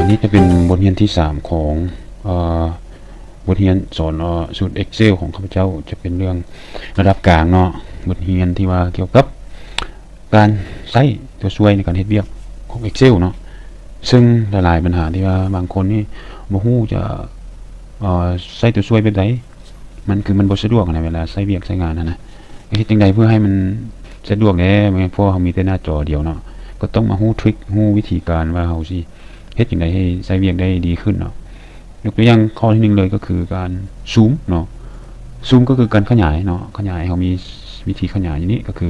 ນີ້ຈະເປັນບົດຮຽນທີສາມຂອງ ເອີ ບົດຮຽນສອນ ເອີ ສູດ Excel ຂອງຂ້າພະເຈົ້າ ຈະເປັນເລື່ອງລະດັບກາງເນາະ, ບົດຮຽນທີ່ວ່າກ່ຽວກັບການໃຊ້ຕົວຊ່ວຍໃນການເຮັດວຽກຂອງ Excel ເນາະ. ເຊິ່ງຫຼາຍໆບັນຫາທີ່ວ່າບາງຄົນນີ້ບໍ່ຮູ້ຈະ ເອີ ໃຊ້ຕົວຊ່ວຍແບບໃດ, ມັນຄືມັນບໍ່ສະດວກນະ ເວລາໃຊ້ວຽກໃຊ້ງານຫັ້ນນະ. ເຮັດຈັ່ງໃດເພື່ອໃຫ້ມັນສະດວກແດ່ ແມ່ນເພາະເຮົາມີແຕ່ໜ້າຈໍດຽວເນາະ, ກໍຕ້ອງມາຮູ້ທຣິກ ຮູ້ວິທີການວ່າເຮົາຊິເຮັດຈັ່ງໃດໃຫ້ໃຊ້ວຽກໄດ້ດີຂຶ້ນເນາະ. ຍົກຕົວຢ່າງຂໍ້ທີໜຶ່ງເລີຍກໍຄືການຊູມເນາະ, ຊູມກໍຄືການຂະຫຍາຍເນາະ, ຂະຫຍາຍ ເຮົາມີວິທີຂະຫຍາຍຢູ່ນີ້ ກໍຄື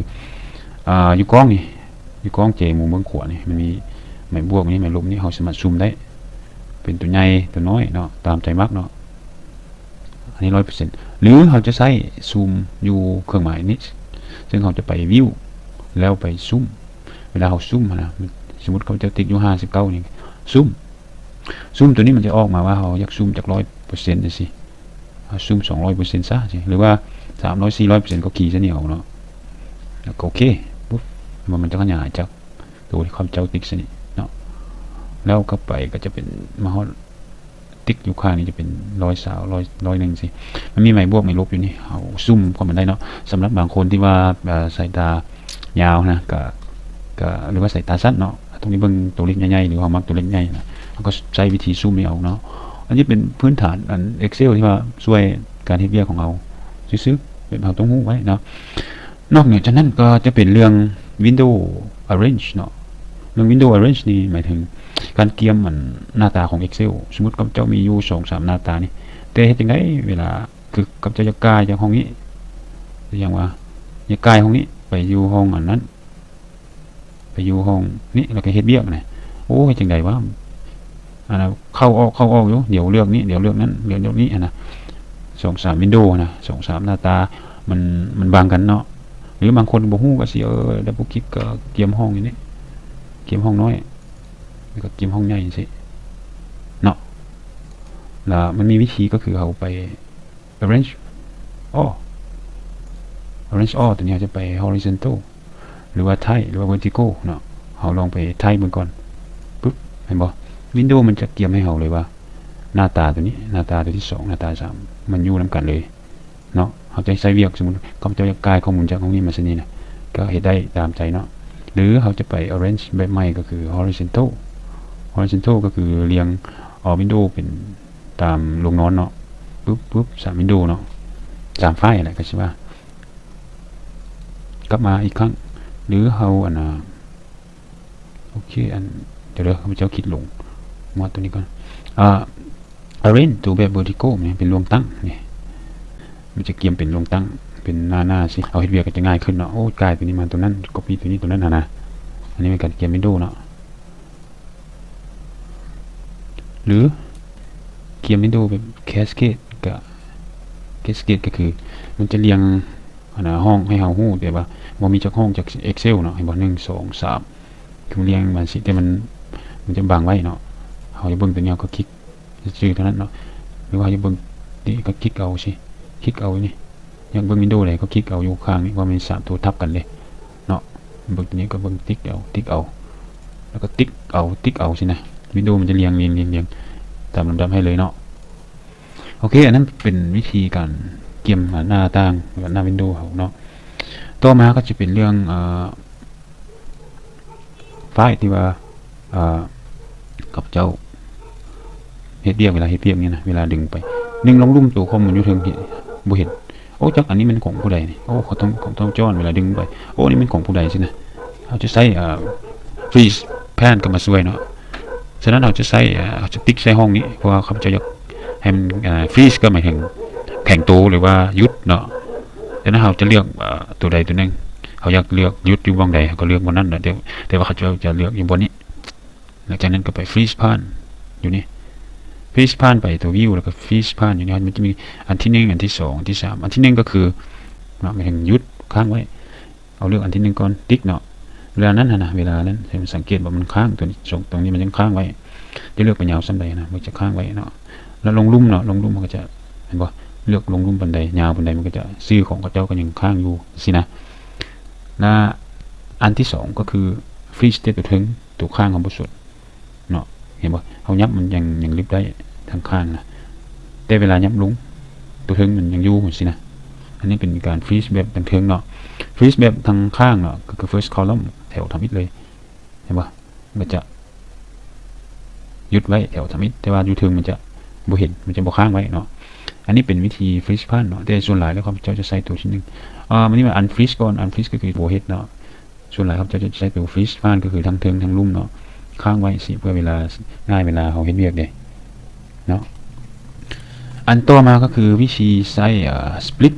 ອ່າ ຢູ່ກ້ອງນີ້ ຢູ່ກ້ອງເຈມຸມເບື້ອງຂວານີ້ ມັນມີໄມ້ບວກນີ້ ໄມ້ລົບນີ້ ເຮົາສາມາດຊູມໄດ້ ເປັນຕົວໃຫຍ່ຕົວນ້ອຍເນາະ ຕາມໃຈມັກເນາະ. ອັນນີ້ຮ້ອຍເປີເຊັນ ຫຼືເຮົາຈະໃຊ້ຊູມຢູ່ເຄື່ອງໝາຍນີ້ ເຊິ່ງເຮົາຈະໄປວິວ ແລ້ວໄປຊູມ. ເວລາເຮົາຊູມຫັ້ນນະ ສົມມຸດເຂົາເຈົ້າຕິກຢູ່ຫ້າສິບເກົ້ານີ້ ຊູມ ຊູມຕົວນີ້ມັນຈະອອກມາວ່າເຮົາຢາກຊູມຈັກຮ້ອຍເປີເຊັນຈັ່ງຊີ້, ເຮົາຊູມສອງຮ້ອຍເປີເຊັນຊະຈັ່ງຊີ້ ຫຼືວ່າສາມຮ້ອຍ ສີ່ຮ້ອຍເປີເຊັນ ກໍຄີໃສ່ນີ້ເອົາເນາະ, ແລ້ວກໍໂອເຄ ປຸບ ມັນຈະຂະຫຍາຍຈາກ ໂຕທີ່ຂ້າພະເຈົ້າຕິກໃສ່ນີ້ເນາະ, ແລ້ວກັບໄປກໍຈະເປັນ ມາຮອດຕິກຢູ່ຂ້າງນີ້ຈະເປັນຮ້ອຍຊາວ ຮ້ອຍ ຮ້ອຍໜຶ່ງຊີ້. ມັນມີໄມ້ບວກໄມ້ລົບຢູ່ນີ້ ເຮົາຊູມຄວາມມັນໄດ້ເນາະ. ສຳລັບບາງຄົນທີ່ວ່າ ເອີ ສາຍຕາຍາວນະ ກະ ກະ ຫຼືວ່າສາຍຕາສັ້ນເນາະ ຕ້ອງໄດ້ເບິ່ງຕົວເລກໃຫຍ່ໆ ຫຼືເຮົາມັກຕົວເລກໃຫຍ່ນະ ເຮົາກໍໃຊ້ວິທີຊູມນີ້ເອົາເນາະ. ອັນນີ້ເປັນພື້ນຖານອັນ Excel ທີ່ວ່າຊ່ວຍການເຮັດວຽກຂອງເຮົາຊື່ໆ ແບບເຮົາຕ້ອງຮູ້ໄວ້ເນາະ. ນອກເໜືອຈາກນັ້ນກໍຈະເປັນເລື່ອງ Window Arrange ເນາະ. ເລື່ອງ Window Arrange ນີ້ໝາຍເຖິງການກຽມອັນໜ້າຕາຂອງ Excel. ສົມມຸດຂ້າພະເຈົ້າມີຢູ່ສອງສາມໜ້າຕານີ້ ແຕ່ເຮັດຈັ່ງໃດເວລາ ຄືຂ້າພະເຈົ້າຢາກກາຍຈາກຫ້ອງນີ້ ຢ່າງວ່າ ຢາກກາຍຫ້ອງນີ້ໄປຢູ່ຫ້ອງອັນນັ້ນ ໄປຢູ່ຫ້ອງນີ້ ແລ້ວກໍເຮັດວຽກນະ ໂອ້ ເຮັດຈັ່ງໃດວະ ອັນນະ ເຂົ້າອອກ ເຂົ້າອອກຢູ່ ດຽວເລືອກນີ້ ດຽວເລືອກນັ້ນ ດຽວເລືອກນີ້ຫັ້ນນະ ສອງສາມ Window ຫັ້ນນະ ສອງສາມໜ້າຕາ ມັນ ມັນບັງກັນເນາະ. ຫຼືບາງຄົນບໍ່ຮູ້ກໍຊິ ເອີ Double Click ກໍກຽມຫ້ອງຢູ່ນີ້ ກຽມຫ້ອງນ້ອຍ ແລ້ວກໍກຽມຫ້ອງໃຫຍ່ຈັ່ງຊີ້ເນາະ. ແລ້ວມັນມີວິທີກໍຄືເຮົາໄປ Arrange All Arrange All ຕົວນີ້ເຮົາຈະໄປ Horizontal ຫຼືວ່າ Type ຫຼືວ່າ Vertical ເນາະ. ເຮົາລອງໄປ Type ເບິ່ງກ່ອນ ປຶບ ເຫັນບໍ່ Window ມັນຈະກຽມໃຫ້ເຮົາເລີຍວ່າ ໜ້າຕາຕົວນີ້ ໜ້າຕາຕົວທີສອງ ໜ້າຕາທີສາມ ມັນຢູ່ນຳກັນເລີຍເນາະ. ເຮົາຈະໃຊ້ວຽກ ສົມມຸດຂ້າພະເຈົ້າຢາກກາຍຂໍ້ມູນຈາກຫ້ອງນີ້ມາໃສ່ນີ້ນະ ກໍເຮັດໄດ້ຕາມໃຈເນາະ. ຫຼືເຮົາຈະໄປ Arrange ແບບໃໝ່ ກໍຄື Horizontal Horizontal ກໍຄືລຽງ ເອົາ Window ເປັນ ຕາມໂລງນອນເນາະ ປຶບ ປຶບ ສາມ Window ເນາະ ສາມໄຟລ໌ຫັ້ນແຫຼະ ກໍຊິວ່າ ກັບມາອີກຄັ້ງ ຫຼືເຮົາ ອັນນ່າ ໂອເຄ ອັນ ດຽວເດີ ຂ້າພະເຈົ້າຄລິກລົງ ມາຕົວນີ້ກ່ອນ ອ່າ Arrange ຕົວແບບ Vertical ນີ້ ເປັນລວງຕັ້ງນີ້ ມັນຈະກຽມເປັນລວງຕັ້ງ ເປັນໜ້າໆ ຊີ້ ເຮົາເຮັດວຽກກໍຈະງ່າຍຂຶ້ນເນາະ. ໂອ້ ກາຍຕົວນີ້ມາຕົວນັ້ນ Copy ຕົວນີ້ຕົວນັ້ນຫັ້ນນະ. ອັນນີ້ແມ່ນການກຽມ Window ເນາະ. ຫຼືກຽມ Window ແບບ Cascade ກະ Cascade ກໍຄືມັນຈະລຽງ ອັນນ່າ ຫ້ອງໃຫ້ເຮົາຮູ້ ແຕ່ວ່າບໍ່ມີຈັກຫ້ອງຈາກ Excel ເນາະ ເຫັນບໍ່ ໜຶ່ງ ສອງ ສາມ ຄືມັນລຽງມາຊີ້ ແຕ່ມັນ ມັນຈະບັງໄວ້ເນາະ. ເຮົາຢາກເບິ່ງຕົວນີ້ ເຮົາກໍຄລິກຊື່ເທົ່ານັ້ນເນາະ ຫຼືວ່າເຮົາຢາກເບິ່ງນີ້ ກໍຄລິກເອົາຊີ້ ຄລິກເອົານີ້ ຢາກເບິ່ງ Window ໃດ ກໍຄລິກເອົາຢູ່ຂ້າງນີ້ ວ່າມັນສາມໂຕທັບກັນເດ້ເນາະ. ເບິ່ງຕົວນີ້ກໍເບິ່ງ ຕິກເອົາ ຕິກເອົາ ແລ້ວກໍຕິກເອົາ ຕິກເອົາຊີ້ນະ. Window ມັນຈະລຽງ ລຽງ ລຽງ ລຽງຕາມລຳດັບໃຫ້ເລີຍເນາະ. ໂອເຄ ອັນນັ້ນເປັນວິທີການກຽມໜ້າຕ່າງ ຫຼືວ່າໜ້າ Window ເຮົາເນາະ. ຕໍ່ມາກໍຈະເປັນເລື່ອງ ເອີ ໄຟລ໌ທີ່ວ່າ ເອີ ຂ້າພະເຈົ້າເຮັດວຽກ ເວລາເຮັດວຽກນີ້ນະ ເວລາດຶງໄປ ໜຶ່ງ ລອງລຸ່ມໂຕຂໍ້ມູນຢູ່ເທິງ ເຫັນ ບໍ່ເຫັນ. ໂອ້ ຈັກອັນນີ້ແມ່ນຂອງຜູ້ໃດນີ້ ໂອ້ ຂອງ ຂອງເຈົ້າຈ້ອນ ເວລາດຶງໄປ ໂອ້ ນີ້ແມ່ນຂອງຜູ້ໃດຊີ້ນະ. ເຮົາຈະໃຊ້ ເອີ Freeze Pan ເຂົ້າມາຊ່ວຍເນາະ. ສະນັ້ນເຮົາຈະໃຊ້ ເອີ ເຮົາຈະຕິກໃສ່ຫ້ອງນີ້ ເພາະວ່າຂ້າພະເຈົ້າຢາກໃຫ້ມັນ ເອີ Freeze ກໍໝາຍເຖິງແຂງໂຕ ຫຼືວ່າຢຸດເນາະ. ສະນັ້ນເຮົາຈະເລືອກ ເອີ ຕົວໃດຕົວໜຶ່ງ ເຮົາຢາກເລືອກຢຸດຢູ່ບ່ອນໃດ ເຮົາກໍເລືອກບ່ອນນັ້ນເນາະ ແຕ່ ແຕ່ວ່າເຂົາເຈົ້າຈະເລືອກຢູ່ບ່ອນນີ້. ຫຼັງຈາກນັ້ນກໍໄປ Freeze Pan ຢູ່ນີ້ Freeze Pan ໄປຕົວ View ແລ້ວກໍ Freeze Pan ຢູ່ນີ້ ມັນຈະມີອັນທີໜຶ່ງ ອັນທີສອງ ອັນທີສາມ. ອັນທີໜຶ່ງກໍຄືເນາະ ໝາຍເຖິງຢຸດຄ້າງໄວ້ ເອົາເລືອກອັນທີໜຶ່ງກ່ອນ ຕິກເນາະ. ເວລານັ້ນຫັ້ນນະ ເວລານັ້ນ ສັງເກດວ່າມັນຄ້າງ ຕົວນີ້ ຕົງນີ້ມັນຍັງຄ້າງໄວ້ ຈະເລືອກໄປຍາວສ່ຳໃດນະ ມັນຈະຄ້າງໄວ້ເນາະ. ແລ້ວລົງລຸ່ມເນາະ ລົງລຸ່ມມັນກໍຈະ ເຫັນບໍ່ ເລືອກລົງລຸ່ມປານໃດ ຍາວປານໃດ ມັນກໍຈະ ຊື່ຂອງເຂົາເຈົ້າກໍຍັງຄ້າງຢູ່ຊີ້ນະ. ແລະ ອັນທີສອງກໍຄື Freeze ແຕ່ຕົວເທິງ ຕົວຂ້າງເຮົາບໍ່ສົນເນາະ. ເຫັນບໍ່? ເຮົາຫຍັບມັນຍັງ ຍັງລິບໄດ້ທາງຂ້າງນະ ແຕ່ເວລາຫຍັບລົງ ຕົວເທິງມັນຍັງຢູ່ຊີ້ນະ. ອັນນີ້ເປັນການຟຣີສແບບທາງເທິງເນາະ. ຟຣີສແບບທາງຂ້າງເນາະ ກໍຄືເຟີສຄອລັມ ແຖວທຳອິດເລີຍ ເຫັນບໍ່? ມັນກໍຈະຢຸດໄວ້ແຖວທຳອິດ ແຕ່ວ່າຢູ່ເທິງມັນຈະບໍ່ເຫັນ ມັນຈະບໍ່ຄ້າງໄວ້ເນາະ. ອັນນີ້ເປັນວິທີຟຣີສຜ່ານເນາະ ແຕ່ສ່ວນຫຼາຍແລ້ວຂ້າພະເຈົ້າຈະໃຊ້ຕົວທີໜຶ່ງ ອາ ມັນມີວ່າອັນຟຣີສກ່ອນ ອັນຟຣີສກໍຄືບໍ່ເຮັດເນາະ. ສ່ວນຫຼາຍຂ້າພະເຈົ້າຈະໃຊ້ຕົວຟຣີສຜ່ານ ກໍຄືທັງເທິງທັງລຸ່ມເນາະ ຄ້າງໄວ້ຊີ້ ເພື່ອເວລາ ງ່າຍເວລາເຮົາເຮັດວຽກເດ້ເນາະ. ອັນຕໍ່ມາກໍຄືວິທີໃຊ້ ເອີ ສະປລິດ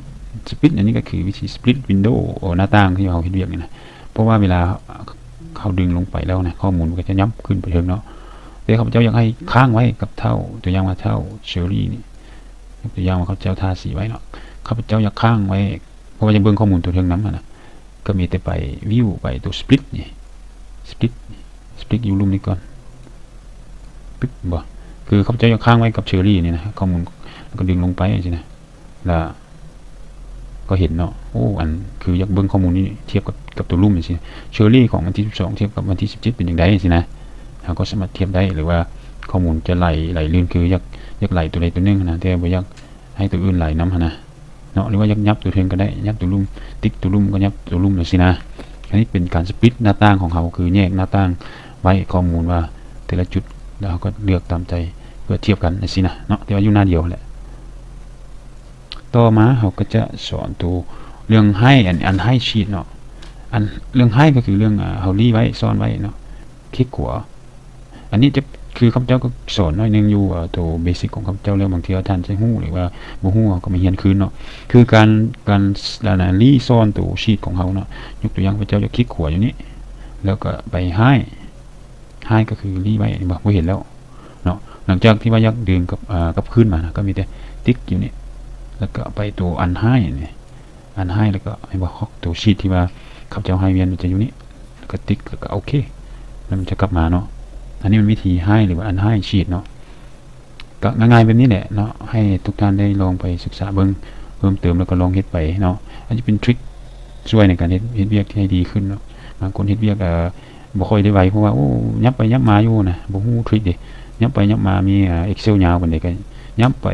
ສະປລິດ ອັນນີ້ກໍຄືວິທີສະປລິດວິນໂດ ເອີ ໜ້າຕ່າງທີ່ເຮົາເຮັດວຽກນີ້ນະ ເພາະວ່າເວລາເຮົາດຶງລົງໄປແລ້ວນະ ຂໍ້ມູນມັນກໍຈະຫຍັບຂຶ້ນໄປເທິງເນາະ. ແຕ່ຂ້າພະເຈົ້າຢາກໃຫ້ຄ້າງໄວ້ກັບເທົ້າ ຕົວຢ່າງວ່າເທົ້າເຊີຣີນີ້ ຍົກຕົວຢ່າງວ່າຂ້າພະເຈົ້າທາສີໄວ້ເນາະ ຂ້າພະເຈົ້າຢາກຄ້າງໄວ້ ເພາະວ່າຢາກເບິ່ງຂໍ້ມູນຕົວເທິງນຳຫັ້ນນະ ກໍມີແຕ່ໄປວິວ ໄປຕົວສະປລິດນີ້ ສະປລິດ ສະປລິດຢູ່ລຸ່ມນີ້ກ່ອນ ປຶບ ບໍ່ ຄືຂ້າພະເຈົ້າຢາກຄ້າງໄວ້ກັບເຊີຣີນີ້ນະ ຂໍ້ມູນ ແລ້ວກໍດຶງລົງໄປຈັ່ງຊີ້ນະ ແລ້ວກໍເຫັນເນາະ. ໂອ້ ອັນ ຄືຢາກເບິ່ງຂໍ້ມູນນີ້ທຽບກັບ ກັບຕົວລຸ່ມຈັ່ງຊີ້ ເຊີຣີຂອງວັນທີສິບສອງທຽບກັບວັນທີສິບເຈັດເປັນຈັ່ງໃດຈັ່ງຊີ້ນະ ເຮົາກໍສາມາດທຽບໄດ້ ຫຼືວ່າຂໍ້ມູນຈະໄຫຼ ໄຫຼລື່ນ ຄືຢາກ ຢາກໄຫຼຕົວໃດຕົວໜຶ່ງຫັ້ນນະ ແຕ່ບໍ່ຢາກໃຫ້ຕົວອື່ນໄຫຼນຳຫັ້ນນະ ເນາະ ຫຼືວ່າຢາກຫຍັບຕົວເທິງກໍໄດ້ ຫຍັບຕົວລຸ່ມ ຕິກຕົວລຸ່ມກໍຫຍັບຕົວລຸ່ມຈັ່ງຊີ້ນະ. ອັນນີ້ເປັນການສະປລິດໜ້າຕ່າງຂອງເຮົາ ຄືແຍກໜ້າຕ່າງໄວ້ຂໍ້ມູນວ່າແຕ່ລະຈຸດ ແລ້ວເຮົາກໍເລືອກຕາມໃຈເພື່ອທຽບກັນຈັ່ງຊີ້ນະເນາະ ແຕ່ວ່າຢູ່ໜ້າດຽວຫັ້ນແຫຼະ. ຕໍ່ມາເຮົາກໍຈະສອນໂຕເລື່ອງໄຮ ອັນ ອັນໄຮຊີດເນາະ ອັນ ເລື່ອງໄຮກໍຄືເລື່ອງ ອາ ເຮົາລີ້ໄວ້ ຊ້ອນໄວ້ເນາະ ຄລິກຂວາ ອັນນີ້ຈະ ຄືຂ້າພະເຈົ້າກໍສອນໜ້ອຍໜຶ່ງຢູ່ ເອີ ໂຕເບຊິກຂອງຂ້າພະເຈົ້າແລ້ວ ບາງເທື່ອທ່ານຈະຮູ້ ຫຼືວ່າບໍ່ຮູ້ ເຮົາກໍມາຮຽນຄືນເນາະ ຄືການ ການ ອັນນະ ລີ້ຊ້ອນໂຕຊີດຂອງເຮົາເນາະ. ຍົກຕົວຢ່າງ ຂ້າພະເຈົ້າຈະຄລິກຂວາຢູ່ນີ້ ແລ້ວກໍໄປໄຮ ໄຮກໍຄືລີ້ໄວ້ ເຫັນບໍ່? ບໍ່ເຫັນແລ້ວເນາະ. ຫຼັງຈາກທີ່ວ່າຢາກດຶງກັບ ເອີ ກັບຄືນມານະ ກໍມີແຕ່ຕິກຢູ່ນີ້ ແລ້ວກໍໄປໂຕອັນໄຮນີ້ ອັນໄຮ ແລ້ວກໍເຫັນບໍ່? ໂຕຊີດທີ່ວ່າຂ້າພະເຈົ້າໄຮວຽນມັນຈະຢູ່ນີ້ ແລ້ວກໍຕິກ ແລ້ວກໍໂອເຄ ແລ້ວມັນຈະກັບມາເນາະ. ອັນນີ້ມັນວິທີໄຮ ຫຼືວ່າອັນໄຮຊີດເນາະ ກໍງ່າຍໆແບບນີ້ແຫຼະເນາະ ໃຫ້ທຸກທ່ານໄດ້ລອງໄປສຶກສາເບິ່ງເພີ່ມເຕີມ ແລ້ວກໍລອງເຮັດໄປເນາະ. ອັນນີ້ເປັນທຣິກຊ່ວຍໃນການເຮັດ ເຮັດວຽກທີ່ໃຫ້ດີຂຶ້ນເນາະ. ບາງຄົນເຮັດວຽກ ເອີ ບໍ່ຄ່ອຍໄດ້ໄວ ເພາະວ່າ ໂອ້ ຫຍັບໄປຫຍັບມາຢູ່ນະ ບໍ່ຮູ້ທຣິກເດ້ ຫຍັບໄປຫຍັບມາ ມີ ເອີ ເອັກເຊວຍາວປານໃດກໍຫຍັບໄປ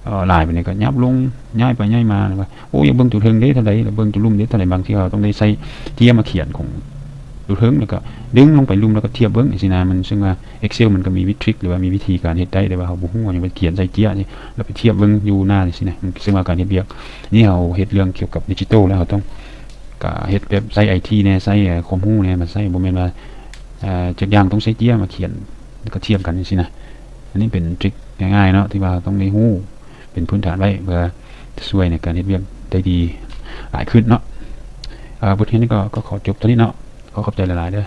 ເອີ ຫຼາຍປານໃດກໍຫຍັບລົງ ຍ້າຍໄປຍ້າຍມາ ວ່າ ໂອ້ ຢາກເບິ່ງຕົວເທິງເດ້ເທົ່າໃດ ແລ້ວເບິ່ງຕົວລຸ່ມເດ້ເທົ່າໃດ. ບາງເທື່ອເຮົາຕ້ອງໄດ້ໃຊ້ເຈ້ຍມາຂຽນຂອງຕົວເທິງ ແລ້ວກໍດຶງລົງໄປລຸ່ມ ແລ້ວກໍທຽບເບິ່ງຊີ້ນະ. ມັນ ເຊິ່ງວ່າເອັກເຊວມັນກໍມີວິທີ ຫຼືວ່າມີວິທີການເຮັດໄດ້ ແຕ່ວ່າເຮົາບໍ່ຮູ້ ເຮົາຍັງໄປຂຽນໃສ່ເຈ້ຍ ແລ້ວໄປທຽບເບິ່ງຢູ່ໜ້າຊີ້ນະ. ເຊິ່ງວ່າການເຮັດວຽກນີ້ ເຮົາເຮັດເລື່ອງກ່ຽວກັບດິຈິຕອລ ແລ້ວເຮົາຕ້ອງ ກະເຮັດແບບໃຊ້ໄອທີແດ່ ໃຊ້ຄວາມຮູ້ແດ່ມາໃຊ້ ບໍ່ແມ່ນວ່າ ເອີ ຈັກຢ່າງຕ້ອງໃຊ້ເຈ້ຍມາຂຽນ ແລ້ວກໍທຽບກັນຈັ່ງຊີ້ນະ. ອັນນີ້ເປັນທຣິກງ່າຍໆເນາະ ທີ່ວ່າເຮົາຕ້ອງໄດ້ຮູ້ເປັນພື້ນຖານໄວ້ ເພື່ອຈະຊ່ວຍໃນການເຮັດວຽກໄດ້ດີຫຼາຍຂຶ້ນເນາະ. ເອີ ບົດຮຽນນີ້ກໍ ກໍຂໍຈົບເທົ່ານີ້ເນາະ. ຂໍຂອບໃຈຫຼາຍໆເດີ.